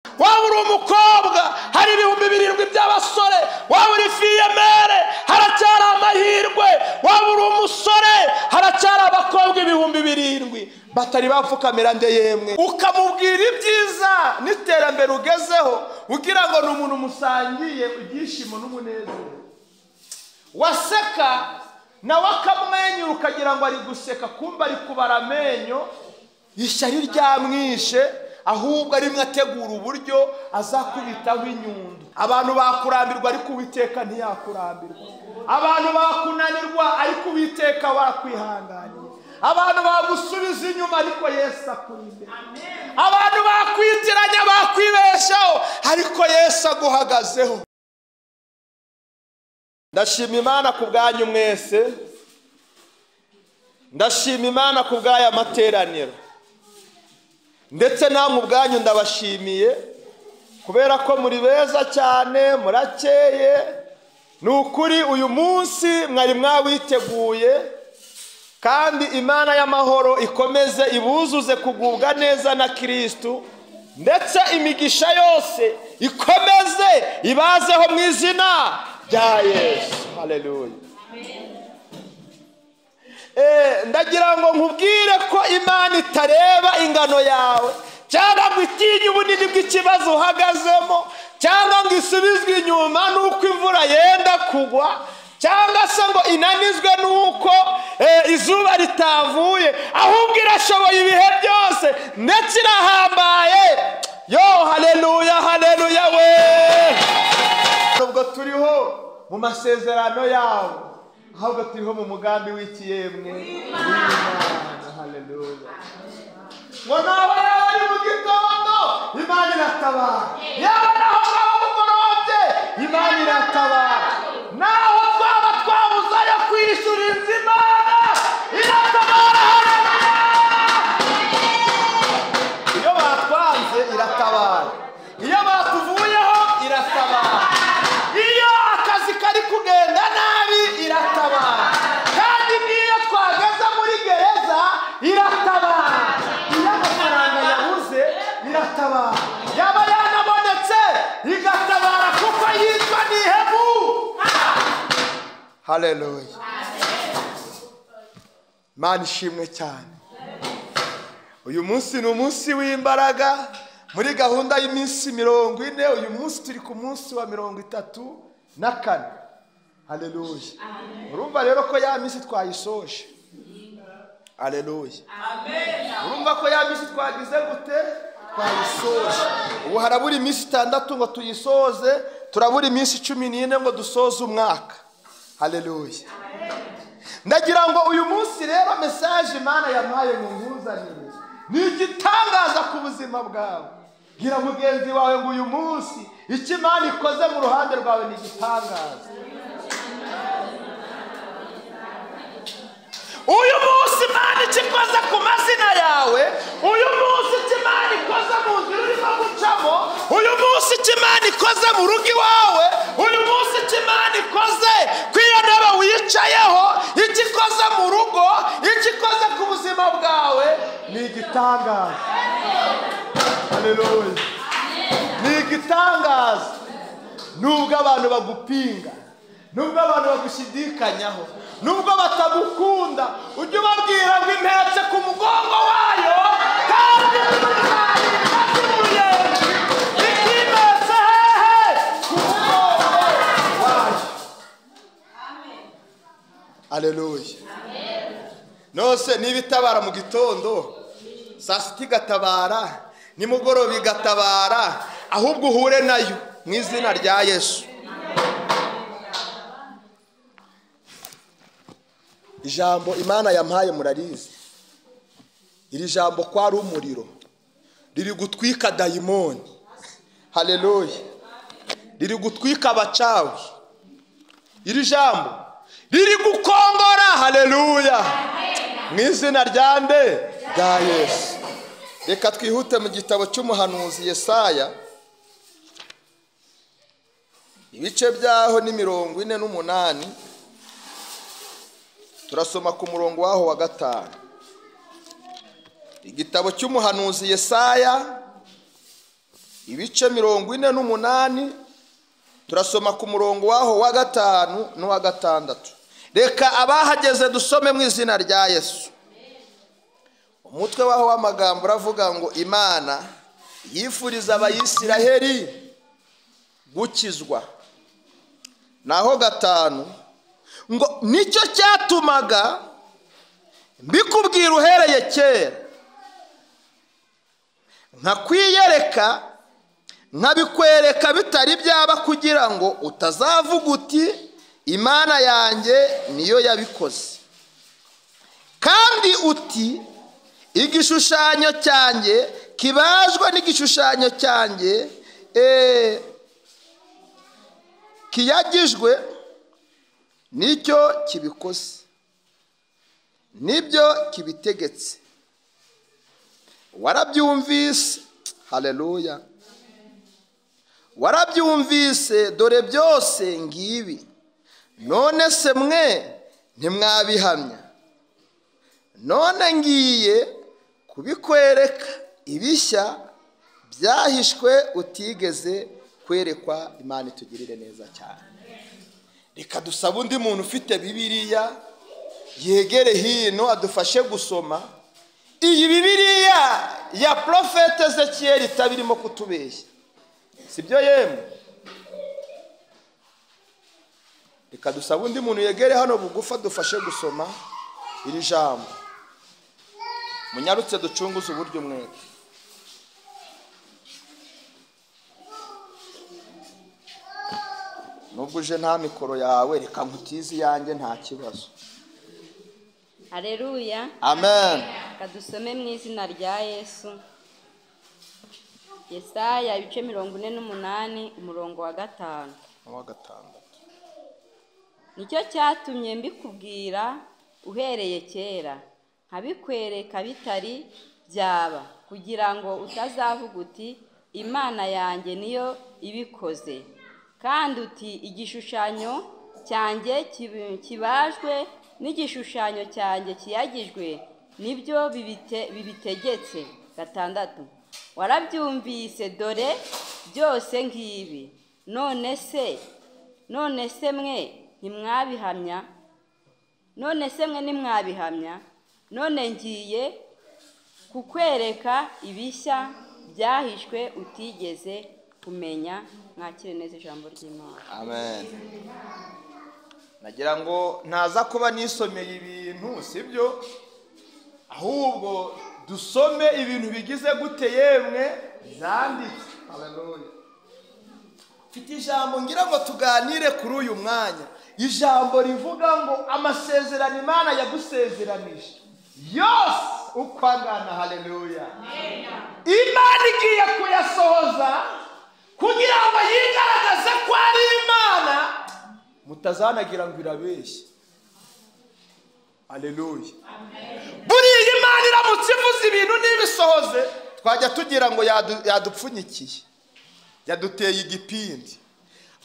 Waba uri umukobwa, hari 7,000 by'abasore. Waba uri fiyemere, haracyari amahirwe. Waba uri umusore, haracyari abakobwa 7,000 batari bapfukamira nde yemwe. Ukamubwira ibyiza n'iterambere ugezeho, ugira ngo ni umuntu musangiye ibyishimo n'umunezero. Waseka nawe akamwenyura, ukagira ngo ari guseka, kumva ari kubara amenyo, ishyari ryamwishe. Ahubwo arimwe ategura uburyo azakubitaho inyundo. Abantu bakurambirwa ariko Uwiteka ntiyakurambirwa. Abantu bakunanirwa ariko Uwiteka warakwihanganiye. Abantu bagusubiza inyuma ariko Yesu akuri imbere. Abantu bakwitiranya bakwibeshaho ariko Yesu aguhagazeho. Ndashima Imana ku bwanyu mwese. Ndashima Imana ku bw'aya materaniro. Ndetse namwe ubwanyu ndabashimiye kubera ko muri beza cyane, murakeye. Ni ukuri uyu munsi mwari mwawiteguye, kandi Imana y'amahoro ikomeze ibuzuze kugubwa neza na Kristo, ndetse imigisha yose ikomeze ibazeho mu izina rya Yesu. Haleluya. Ndagira ngo nkubwire ko Imana itareba ingano yawe, cyangwa ngo itinye ubunini bw'ikibazo uhagazemo, cyangwa ngo isubizwe inyuma n'uko imvura yenda kugwa, cyangwa se ngo inanizwe n'uko izuba ritavuye. Ahubwo irashoboye ibihe byose, ndetse irahambaye. Yo, haleluya, haleluya we. Nubwo turiho mu masezerano yawe, ahubwo turiho mu mugambi w'ikiyemwe w'Imana. Haleluya. Ngo naho yaba ari mu gitondo, Imana iratabara. Yaba naho bwaba bugorobye, Imana iratabara. Naho twaba twabuze ayo kwishyura inzu, Imana iratabara. Haleluya. Iyo batwanze iratabara, iyo batuvuyeho iratabara, iyo akazi kari kugenda nabi iratabara, kandi n'iyo twageze muri gereza iratabara, iyo amafaranga yabuze iratabara, yaba yanabonetse igatabara, kuko yitwa Nihemu. Haleluya. Imana ishimwe cyane. Uyu munsi ni umunsi w'imbaraga muri gahunda y'iminsi 40. Uyu munsi turi ku munsi wa 34. Haleluya. Urumva rero ko ya minsi twayisoje. Haleluya. Urumva ko ya minsi twagize gute? Twayisoje. Ubu harabura iminsi 6 ngo tuyisoze, turabura iminsi 14 ngo dusoze umwaka. Haleluya. Ndagira ngo uyu munsi rero message Imana yampaye ngo nkuzanire ni igitangaza ku buzima bwawe. Gira mugenzi wawe ngo uyu munsi icyo Imana ikoze mu ruhande rwawe ni igitangaza. Uyu munsi Imana icyo ikoze ku mazina yawe, uyu munsi icyo Imana ikoze mu nzira urimo gucamo, uyu munsi icyo Imana ikoze mu rugo iwawe, uyu munsi icyo Imana ikoze ku iyo ntebe wicayeho, icyo ikoze mu rugo, icyo ikoze ku buzima bwawe ni igitangaza. Haleluya. Ni igitangaza. Nubwo abantu bagupinga, nubwo abantu bagushidikanyaho, nubwo batagukunda, ujye ubabwira ngo impetse ku mugongo wayo, kandi ikimetse hehe? Ku mugongo wayo. Haleluya. Nose niba itabara mu gitondo, saa sita igatabara, nimugoroba igatabara, ahubwo uhure nayo mu izina rya Yesu. Ijambo Imana yampaye murarizi. Iri jambo ko ari umuriro, riri gutwika dayimoni. Haleluya. Riri gutwika abacawi. Iri jambo riri gukongora. Haleluya. Mu izina rya nde? Rya Yesu. Reka twihute mu gitabo cy'umuhanuzi Yesaya, ibice byaho ni 48. Turasoma ku murongo waho wa 5. Igitabo cy'umuhanuzi Yesaya, ibice 48, turasoma ku murongo waho wa 5 n'uwa 6. Reka abahageze dusome mu izina rya Yesu. Umutwe waho w'amagambo uravuga ngo Imana yifuriza Abayisiraheli gukizwa. Naho 5 ngo nicyo cyatumaga mbikubwira uhereye kera, nkakwiyereka nkabikwereka bitari byaba, kugira ngo utazavuga uti Imana yanjye niyo yabikoze, kandi uti igishushanyo cyanjye kibajwe n'igishushanyo cyanjye kiyagijwe nicyo kibikoze, nibyo kibitegetse. Warabyumvise, haleluya, warabyumvise, dore byose ngibi. None se mwe ntimwabihamya? None ngiye kubikwereka ibishya byahishwe utigeze kwerekwa. Imana itugirire neza cyane. Reka dusabe undi muntu ufite Bibiliya yegere hino adufashe gusoma iyi Bibiliya ya Profete Ezekiel itabirimo kutubeshya, sibyo yemwe? Reka dusabe undi muntu yegere hano bugufa dufashe gusoma iri jambo. Munyarutse ducunguze uburyo umwete. Nubwo uje nta mikoro yawe, reka nkutize yanjye nta kibazo. Haleluya, amen. Kadusome mu izina rya Yesu. Yesaya ibice 48 umurongo wa 5 n'uwa 6. Nicyo cyatumye mbikubwira uhereye kera, nkabikwereka bitari byaba, kugira ngo utazavuga uti Imana yanjye niyo ibikoze, kandi uti igishushanyo cyanjye kibajwe n'igishushanyo cyanjye kiyagijwe nibyo bibitegetse. 6 Warabyumvise, dore byose ngibi. None se mwe ntimwabihamya? None se mwe ntimwabihamya? None ngiye kukwereka ibishya byahishwe utigeze kumenya. Mwakire neza ijambo ry'Imana. Amen. Nagira ngo ntaza kuba nisomeye ibintu, sibyo? Ahubwo dusome ibintu bigize gute yemwe zanditse. Haleluya. Mfite ijambo ngira ngo tuganire kuri uyu mwanya, ijambo rivuga ngo amasezerano Imana yagusezeranije yose uko angana. Haleluya. Imana igiye kuyasohoza kugira ngo yigaragaze ko ari Imana, mutazanagira ngo irabeshye. Haleluya. Buriya Imana iramutse ivuze ibintu n'ibisohoze, twajya tugira ngo yadupfunyikiye, yaduteye igipindi.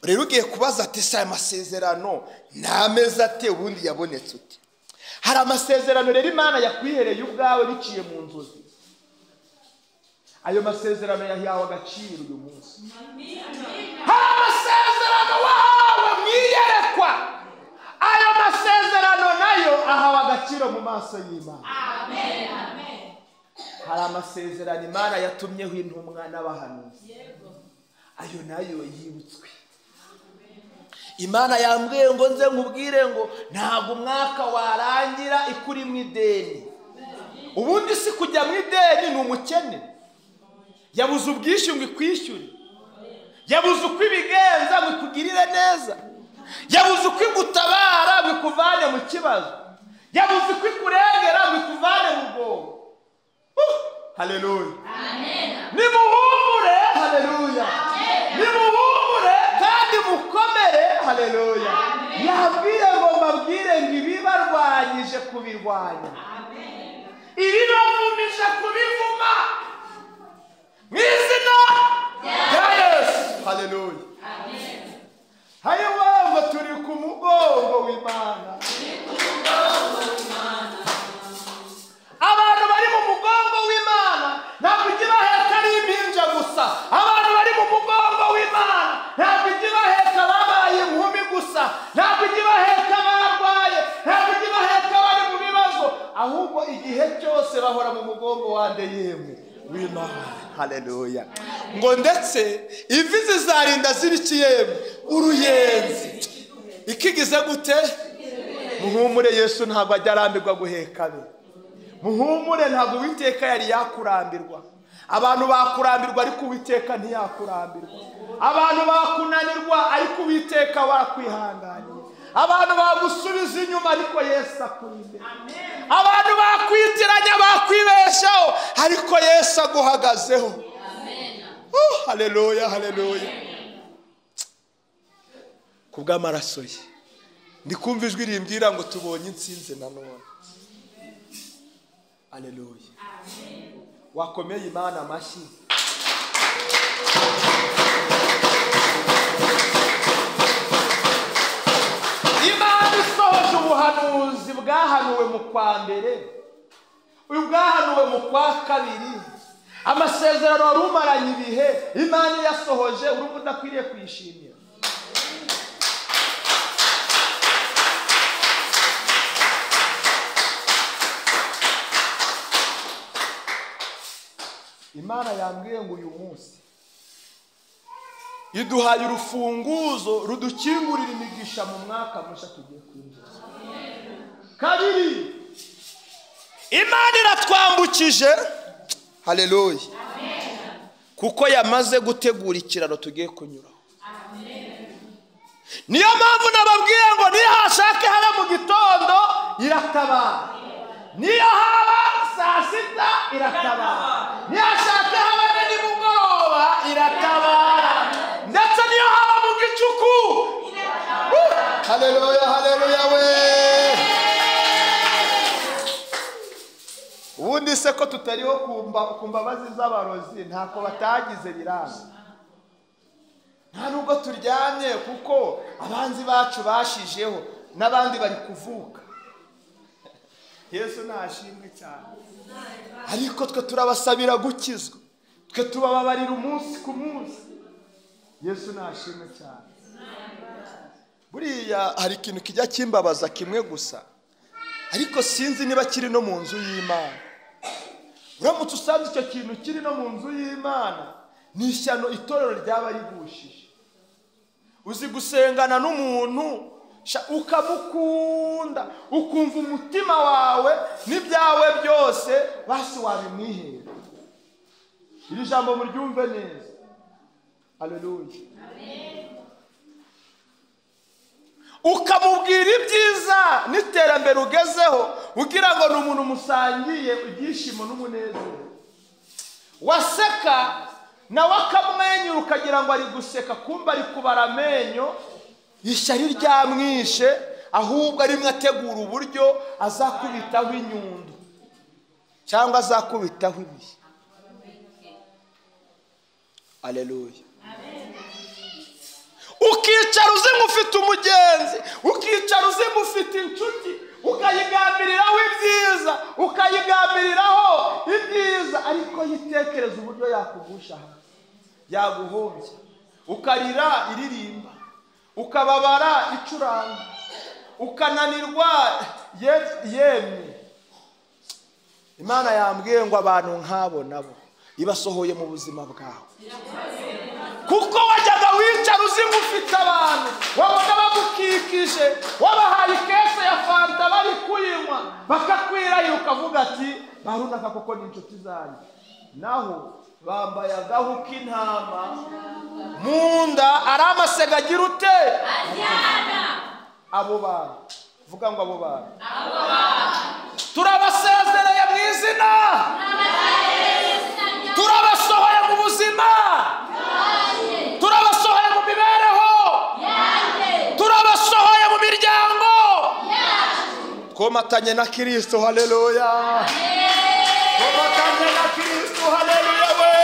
Rero ugiye kubaza ati se aya masezerano ntameze ate, ubundi yabonetse ute? Hari amasezerano rero Imana yakwihereye ubwawe biciye mu nzozi. Ayo masezerano yahawe agaciro uyu munsi. Hari amasezerano wahawe mu iyerekwa, ayo masezerano nayo ahawe agaciro mu maso y'Imana. Hari amasezerano Imana yatumyeho intumwa n'abahanuzi, ayo nayo yibutswe. Imana yambwiye ngo nze nkubwire ngo ntabwo umwaka warangira ikuri mu ideni. Ubundi si kujya mu ideni ni umukene, yabuze ubwishyu ngo ikwishyure, yabuze uko ibigenza ngo ikugirire neza, yabuze uko igutabara ngo ikuvane mu kibazo, yabuze uko ikurengera ngo ikuvane mu bwoba. Haleluya. Nimuhumure, haleluya. Nimuhumure kandi mukomere, haleluya. Yabwire ngo mbabwire ngo ibibarwanyije kubirwanya, ibibavumije kubivuma, mu izina rya Yesu. Haleluya. Hayo ngo turi ku mugongo w'Imana. Abantu bari mu mugongo w'Imana ntabwo ujya baheka ari impinja gusa. Abantu bari Haleluya. Ngo ndetse imvi zizarinda zibikiyemwe uruyenzi. Ikigize gute? Muhumure, Yesu ntabwo ajya arambirwa guheka be. Muhumure, ntabwo Uwiteka yari yakurambirwa. Abantu bakurambirwa ariko Uwiteka ntiyakurambirwa. Abantu bakunanirwa ariko Uwiteka wakwihanganiye. Abantu bagusubiza inyuma ariko Yesu akuri imbere. Abantu bakwitiranya bakwibeshaho ariko Yesu aguhagazeho. Oh, haleluya, haleluya. Kubw'amaraso ye ndikumva ijwi rimbwira ngo tubonye intsinzi nanone. Haleluya. Wakomeye Imana amashyi. Imana isohoje ubuhanuzi bwahanuwe mu kwa mbere, ubwahanuwe mu kwa kabiri, amasezerano wari umaranye ibihe, Imana yasohoje, urumva udakwiriye kuyishimira. Imana yambwiye ngo uyu munsi iduhaye urufunguzo rudukingurira imigisha mu mwaka mushya tugiye kwinjira. Kabiri, Imana iratwambukije. Haleluya. Kuko yamaze gutegura ikiraro tugiye kunyuraho. Niyo mpamvu nababwiye ngo nihashake haba mu gitondo iratabara, niyo haba saa sita iratabara, nihashake haba nimugoroba iratabara, ndetse niyo haba mu gicuku. Haleluya, haleluya we. Ubundi se ko tutariho ku mbabazi z'abarozi, ntako batagize biranga. Nta nubwo turyamye kuko abanzi bacu bashijeho n'abandi bari kuvuka. Yesu nashimwe cyane. Ariko twe turabasabira gukizwa, twe tubababarira umunsi ku munsi. Yesu nashimwe cyane. Buriya hari ikintu kijya kimbabaza kimwe gusa, ariko sinzi niba kiri no mu nzu y'Imana. Uramutse usanze icyo kintu kiri no mu nzu y'Imana, ni ishyano itorero ryaba rigushije. Uzi gusengana n'umuntu ukamukunda, ukumva umutima wawe n'ibyawe byose basi wabimwihera. Iri jambo muryumve neza. Haleluya. Ukamubwira ibyiza n'iterambere ugezeho, ugira ngo ni umuntu musangiye ibyishimo n'umunezero. Waseka nawe akamwenyura ukagira ngo ari guseka, kumba ari kubara amenyo, ishyari ryamwishe, ahubwo arimwe ategura uburyo azakubitaho inyundo cyangwa azakubitaho ibuye. Haleluya. Ukicara uzi ngo ufite umugenzi, ukicara uzi ngo ufite inshuti, ukayigambiriraho ibyiza, ukayigambiriraho ibyiza, ariko yitekereza uburyo yakugusha hasi, yaguhombya, ukarira iririmba, ukababara icuranga, ukananirwa yemye. Imana yambwiye ngo abantu nk'abo nabo ibasohoye mu buzima bwawe. Kuko wajyaga wicara uzi ngo ufite abantu, wabaga bagukikije, wabahaye ikese ya fanta bari kuyinywa, bakakwirahira ukavuga ati barunaka koko ni inshuti zanjye. Naho bambaye agahu k'intama mu nda, ari amasega agira ute? Abo bantu, vuga ngo abo bantu turabasezereye mu izina, turabasohoye mu buzima, turabasohoye mu mibereho, turabasohoye mu miryango. Twomatanye na Kristo. Haleluya. Twomatanye na Kristo. Haleluya we.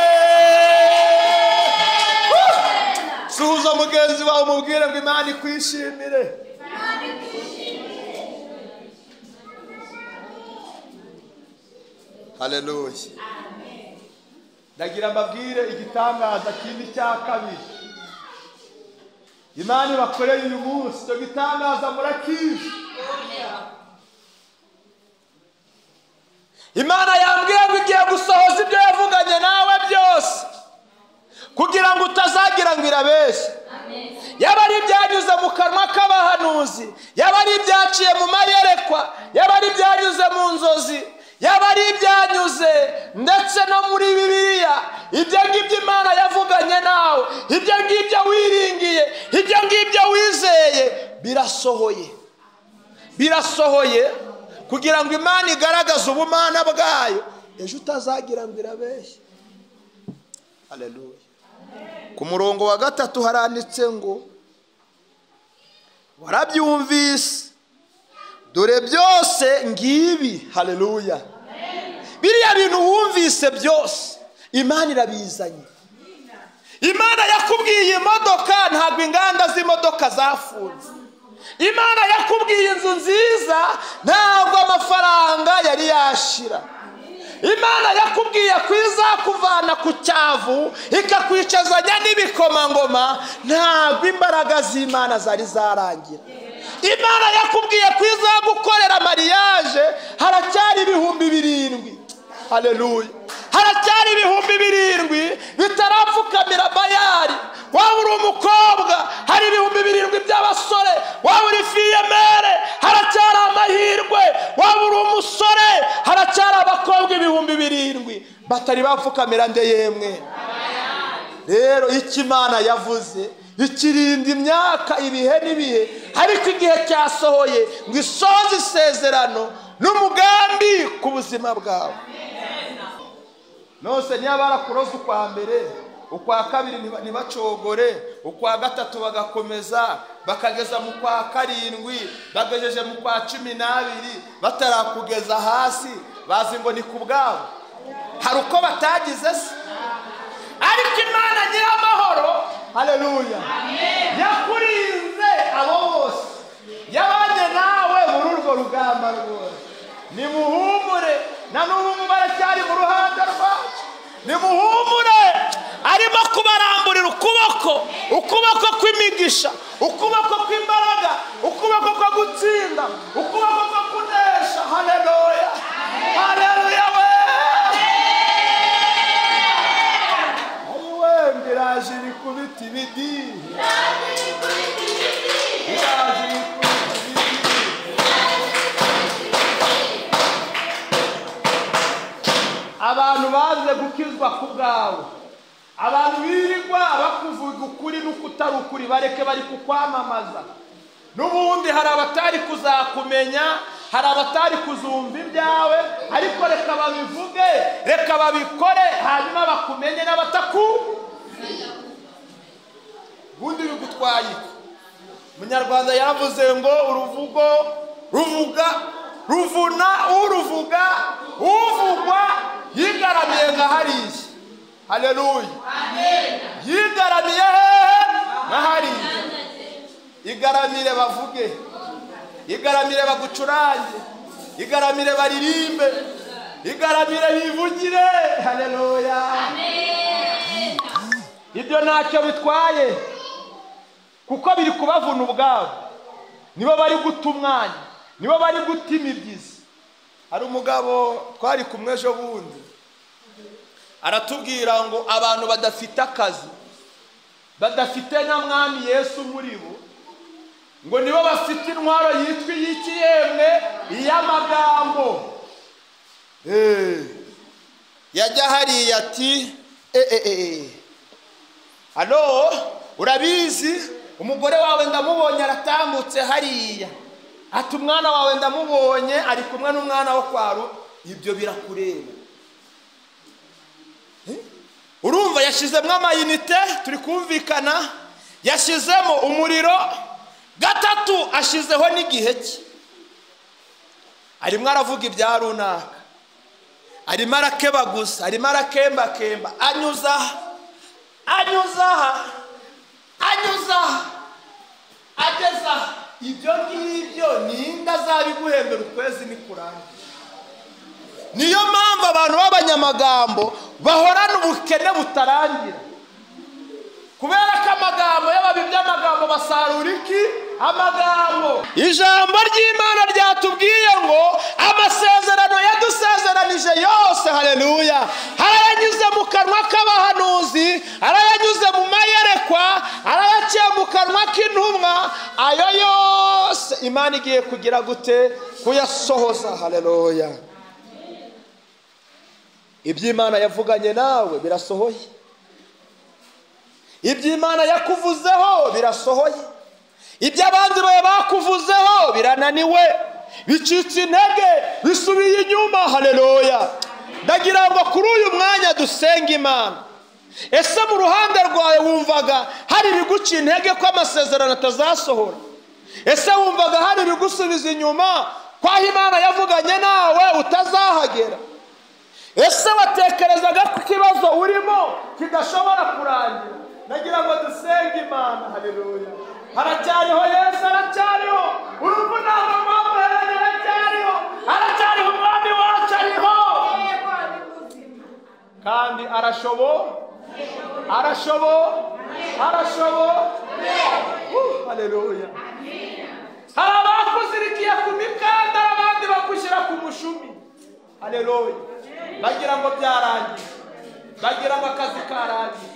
Suhuza mugenzi wawe umubwire ngo Imana ikwishimire. Haleluya. Ndagira mbabwire igitangaza kindi cya kabiri Imana ibakoreye uyu munsi. Icyo gitangaza murakizi. Imana yambwiye ngo igiye gusohoza ibyo yavuganye nawe byose kugira ngo utazagira ngo irabeshye. Yaba ari ibyanyuze mu kanwa k'abahanuzi, yaba ari ibyaciye mu mayerekwa, yaba ari ibyanyuze mu nzozi, yaba ari ibyanyuze ndetse no muri Bibiliya, ibyo ngibyo Imana yavuganye nawe, ibyo ngibyo wiringiye, ibyo ngibyo wizeye, birasohoye. Birasohoye kugira ngo Imana igaragaze ubumana bwayo, ejo utazagira ngo irabeshye. Haleluya. Ku murongo wa 3 haranditse ngo warabyumvise, dore byose ngibi. Haleluya. Biriya bintu wumvise byose Imana irabizanye. Imana yakubwiye imodoka, ntabwo inganda z'imodoka zafunze. Imana yakubwiye inzu nziza, ntabwo amafaranga yari yashira. Imana yakubwiye ko izakuvana ku cyavu ikakwicazanya n'ibikomangoma, ntabwo imbaraga z'Imana zari zarangira. Imana yakubwiye ko izagukorera mariage, haracyari 7,000. Haleluya. Haracyari 7,000 bitarapfukamira bayari. Waba uri umukobwa, hari 7,000 by'abasore. Waba uri fiyemere, haracyari amahirwe. Waba uri umusore, haracyari abakobwa 7,000 batari bapfukamira nde yemwe. Rero icyo Imana yavuze ikirinda imyaka, ibihe n'ibihe, ariko igihe cyasohoye ngo isoze isezerano n'umugambi ku buzima bwawe. Nose niba barakuroza ukwa mbere, ukwa kabiri ntibacogore, ukwa gatatu bagakomeza, bakageza mu kwa 7, bagejeje mu kwa 12, batarakugeza hasi, bazi ngo ni kubwabo. Hari uko batagize se? Ariko Imana nyiramahoro, haleluya, yakurinze abo bose, yabanye nawe muri urwo rugamba rwose. Nimuhumure, na n'ubu baracyari mu ruhande rwacu. Nimuhumure, arimo kubaramburira ukuboko, ukuboko kw'imigisha, ukuboko kw'imbaraga, ukuboko ko gutsinda, ukuboko ko kunesha. Haleluya, haleluya we. Ayiwe, mbiraje ibikubita ibidi, biraje ibikubita ibidi. Abantu baze gukizwa ku bwawe, abantu birirwa bakuvuga ukuri n'ukutari ukuri, bareke bari kukwamamaza. N'ubundi hari abatari kuzakumenya, hari abatari kuzumva ibyawe, ariko reka babivuge, reka babikore, hanyuma bakumenye n'abataku. Ubundi bigutwaye iki? Umunyarwanda yaravuze ngo uruvugo ruvuga ruvuna uruvuga, uvugwa yigaramiye nka hariya. Haleluya. Yigaramiye hehe? Nka hariya. Igaramire bavuge, igaramire bagucurange, igaramire baririmbe, igaramire bivugire. Haleluya. Ibyo ntacyo bitwaye, kuko biri kubavuna ubwabo. Nibo bari guta umwanya, nibo bari guta imibyizi. Hari umugabo twari kumwe ejo bundi, aratubwira ngo abantu badafite akazi, badafite na Mwami Yesu muri bo, ngo nibo bafite intwaro yitwa iy'iki yemwe, iy'amagambo. Yajya hariya ati alo, urabizi umugore wawe ndamubonye aratambutse hariya, ati umwana wawe ndamubonye ari kumwe n'umwana wo kwaro. Ibyo birakureba. Urumva yashizemo amayinite, turi kumvikana, yashizemo umuriro, gatatu ashizeho n'igihe cye. Arimo aravuga ibya runaka, arimo arakebaguza, arimo arakembakemba, anyuza anyuza anyuza ageza. Ibyo ngibyo ninde azabiguhembera ukwezi nikurangira? Niyo mpamvu abantu b'abanyamagambo bahorana ubukene butarangira, kubera ko amagambo y'ababi by'amagambo basarura iki? Amagambo. Ijambo ry'Imana ryatubwiye ngo amasezerano yadusezeranije yose, haleluya, arayanyuze mu kanwa k'abahanuzi, arayanyuze mu mayerekwa, arayaciye mu kanwa k'intumwa, ayo yose Imana igiye kugira gute? Kuyasohoza. Haleluya. Iby'Imana yavuganye nawe birasohoye, iby'Imana yakuvuzeho birasohoye, ibyo abandi bawe bakuvuzeho birananiwe, bicitse intege, bisubiye inyuma. Haleluya. Ndagira ngo kuri uyu mwanya dusenga Imana. Ese mu ruhande rwawe wumvaga hari ibiguca intege ko amasezerano atazasohora? Ese wumvaga hari ibigusubiza inyuma ko aho Imana yavuganye nawe utazahagera? Ese watekerezaga ko ikibazo urimo kidashobora kurangira? Nagira ngo dusenge Imana. Haleluya. Haracyariho Yesu, aracyariho. Urupfu ntabwo rwamuheranye, aracyariho, aracyariho, umwami wacu ariho, kandi arashobo, arashobo, arashobo. Haleluya. Hari abakuzirikiye ku mikandara, abandi bakushyira ku mushumi. Haleluya. Bagira ngo byarangiye, bagira ngo akazi karangiye,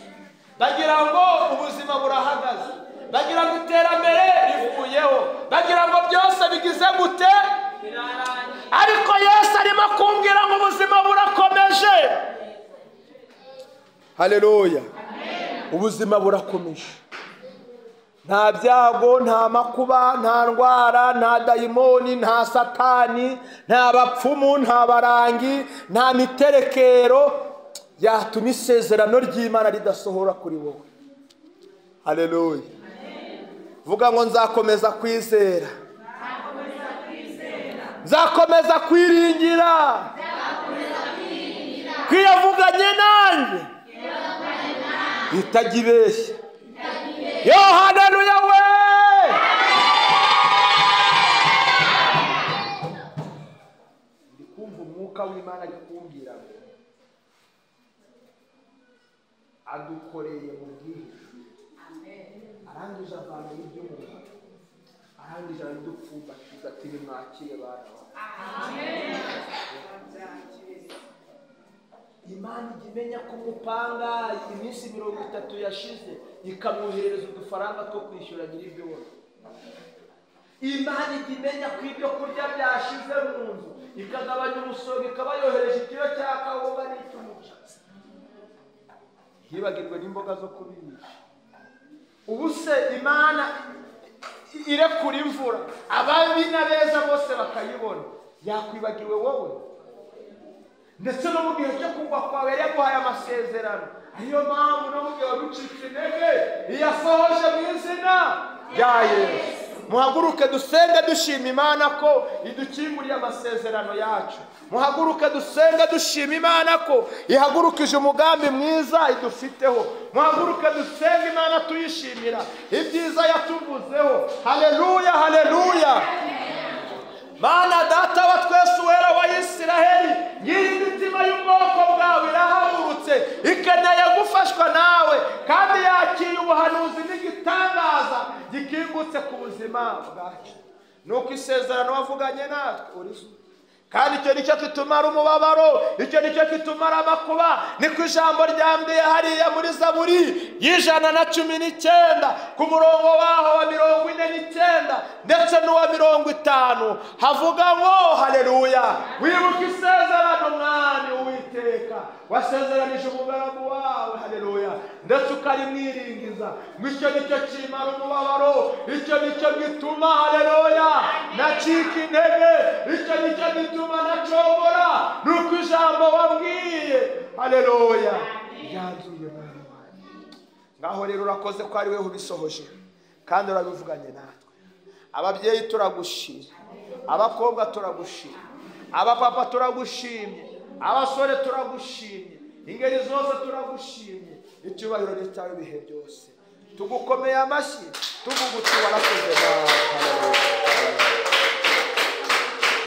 bagira ngo ubuzima burahagaze, bagira ngo iterambere rivuyeho, bagira ngo byose bigize gute. Ariko Yesu arimo kumbwira ngo ubuzima burakomeje. Haleluya. Ubuzima burakomeje. Nta byago, nta makuba, nta ndwara, nta dayimoni, nta satani, nta bapfumu, nta barangi, nta miterekero yatuma isezerano ry'Imana ridasohora kuri wowe. Haleluya. Vuga ngo nzakomeza kwizera, nzakomeza kwiringira, kwiyavuganye nanjye itajya ibeshya. Yo, haleluya we. Ndi kumva umwuka w'Imana ari kumbwira ngo adukoreye mu bwihisho, arangije avana iby'umuntu, arangije aradupfumbatiza ati nimwakire bana. Imana ijya imenya ko umupanga iminsi 30 yashize ikamwoherereza udufaranga two kwishyura nyir'ibyondo. Imana ijya imenya ko ibyo kurya byashize mu nzu ikagabanya umusoro, ikaba yohereje ikiro cya kawunga n'icy'umuceri, ntibagirwe n'imboga zo kubirisha. Ubu se Imana irekura imvura ababi n'abeza bose bakayibona, yakwibagiwe wowe? Ndetse no mu gihe cyo kugwa kwawe yari yaguhaye amasezerano. Ariyo mpamvu no mu gihe warucitse intege iyasohoje mu izina rya Yesu. Muhaguruke dusenge dushima Imana ko idukinguriye amasezerano yacu. Muhaguruke dusenge dushima Imana ko ihagurukije umugambi mwiza idufiteho. Muhaguruke dusenge Imana tuyishimira ibyiza yatuvuzeho. Haleluya, haleluya. Mana data wa twese uwera wa Isiraheli, ngiyi imitima y'ubwoko bwawe irahagurutse, ikeneye gufashwa nawe, kandi yakiye ubuhanuzi n'igitangaza gikingutse ku buzima bwacu. Nuko isezerano wavuganye natwe urizo, kandi icyo nicyo kitumara umubabaro, icyo nicyo kitumara amakuba. Niko ijambo ryambiye hariya muri Zaburi y'119 ku murongo waho wa 49 ndetse n'uwa 50, havuga ngo haleluya, wibuke isezerano Mwami Uwiteka wasezeranije umugaragu wawe, haleluya, ndetse ukarimwiringiza. Ngo icyo nicyo kimara umubabaro, icyo nicyo gituma, haleluya, nacika intege, icyo nicyo gituma nacogora, nuko ijambo wabwiye, haleluya, ryanzuye Mwami wanjye. Ngaho rero urakoze ko ari wewe ubisohoje kandi urabivuganye natwe. Ababyeyi turagushimye, abakobwa turagushimye, abapapa turagushimye, abasore turagushimye, ingeri zose turagushimye. Icyubahiro ni cyawe ibihe byose. Tugukomeye amashyi, tuvuga uti warakoze nawe. Haleluya.